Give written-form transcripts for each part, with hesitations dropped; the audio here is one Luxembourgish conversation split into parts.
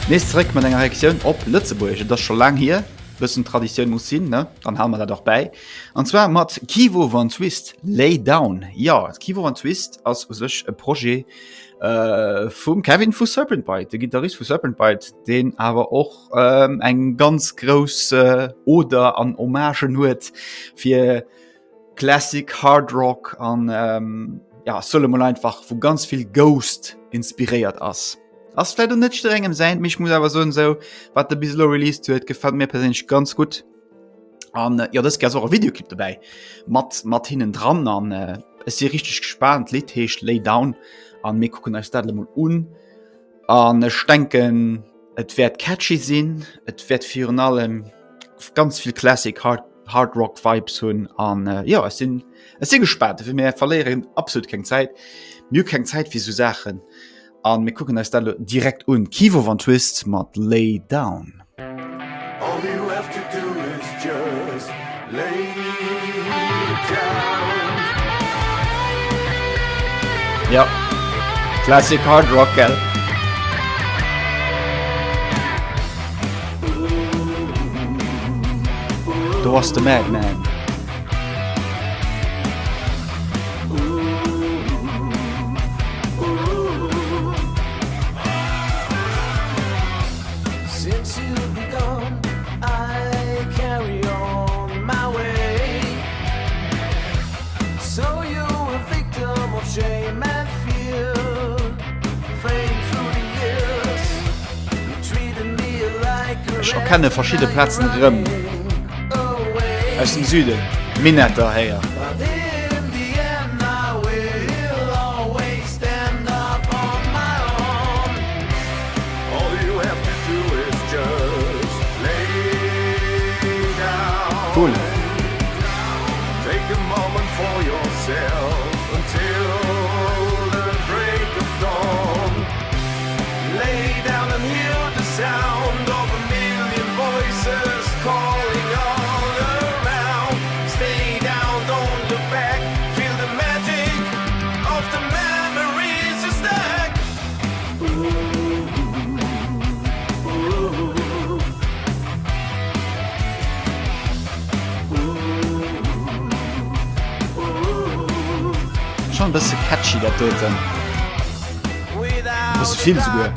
Nees zeréck mat enger Reaktioun op Lëtzebuerg. Et ass scho laang hier, bëssen Traditioun muss sinn, ne? Dann hale mer dat och bäi. An zwar mat Kivo Van Twist, Lay Down. Jo, Kivo Van Twist ass u sech e Projet vum Kevin vu Serpent Bite, de Gittarist vu Serpent Bite, deen awer och eng ganz grouss Oder an Hommagen huet fir Classic Hard Rock an ähm, ja solle mol einfach vu ganz vill Ghost inspiréiert ass. Ass vläit och net jidderengem säint, mee ech muss awer soen esou wat de bis elo released huet gefält mir perséinlech ganz gutt. An äh, ja dës Kéier ass och e Videoclip dobäi mat mat hinnen dran an äh, ech si richteg gespaant. D'Lidd heescht Lay Down an mir kucken eis dat elo mol un. An ech denken et wäert catchy sinn, et wäert virun allem ganz vill Classic Hard Hard Rock Vibes hunn an äh, jo ech sinn ech si gespaant, dofir mir verléieren absolut keng Zäit. Mir hu keng Zäit fir sou Saachen an mir kucken eis dat elo direkt un. Kivo van Twist mat Lay Down. All you have to do is just lay down. Ja, Classic Hard Rock, gell? Do ass de Madman. Ech erkenne verschidde Plazen erëm aus dem Süden, Minetter héier. Cool. Schon bësse catchy dat doten. Bësse vill souguer.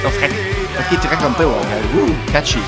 Oh freck, dat geet direkt an d'Ouer, gell? Woo, catchy!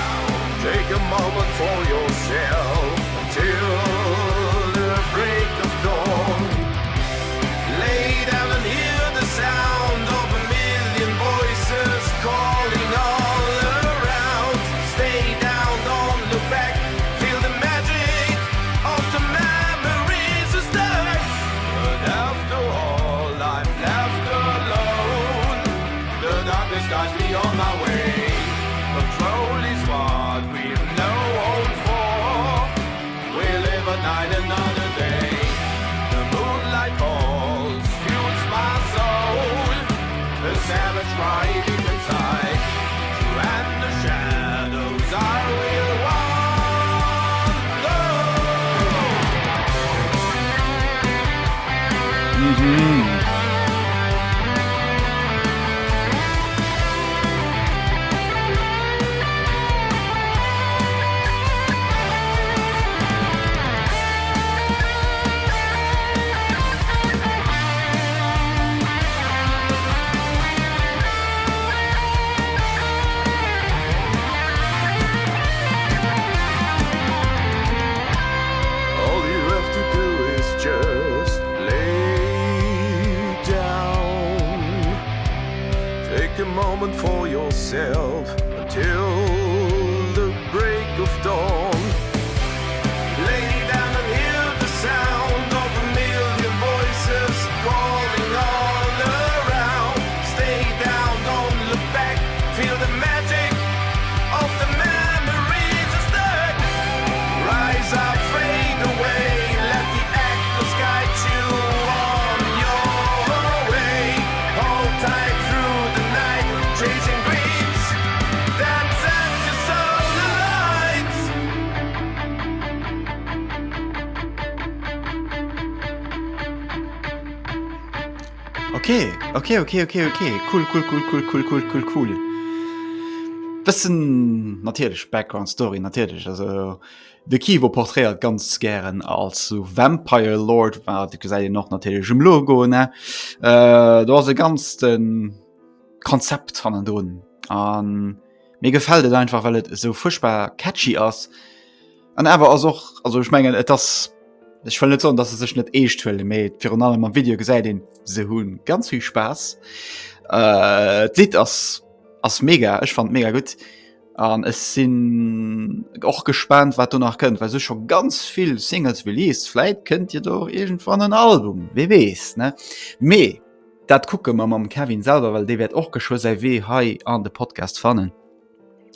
Okay, okay, okay, okay, okay. Cool, cool, cool, cool, cool, cool, cool, cool. Bëssen natierlech Background Story natierlech. Also de Kivo portréiert ganz gären als so Vampire Lord, wat gesäit een och natierlech um Logo ne. Äh, do ass e ganzten Konzept hannendrun. An mir gefält et einfach, well et esou fuerchtbar catchy ass. An awer ass och, also ech mengen et ass, ech wëll net soen, dass se sech net eescht huelen, mee virun allem am Video gesäit een, se hunn ganz vill Spaass. Äh, d'Lidd ass ass mega, ech fannen et mega gutt an ech sinn och gespaant wat do nach kënnt, well se hu scho ganz vill Singles released, vläit kënnt jo do och iergendwann en Album, wee weess ne? Mee dat kucke mer mam Kevin selwer, well dee wäert och geschwë säi Wee hei an de Podcast fannen.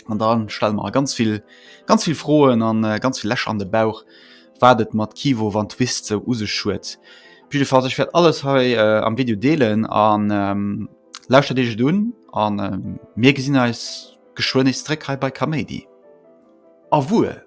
An dann stelle mer ganz vill ganz vill Froen an äh, ganz vill Lächer an de Bauch, wat et mat Kivo van Twist sou u sech huet. Op jidde Fall, ech wäert alles hei äh, am Video deelen an ähm, lauschtert iech et un an ähm, mir gesinn eis geschwënn nees zréck hei bei Kaméidi. A wuer!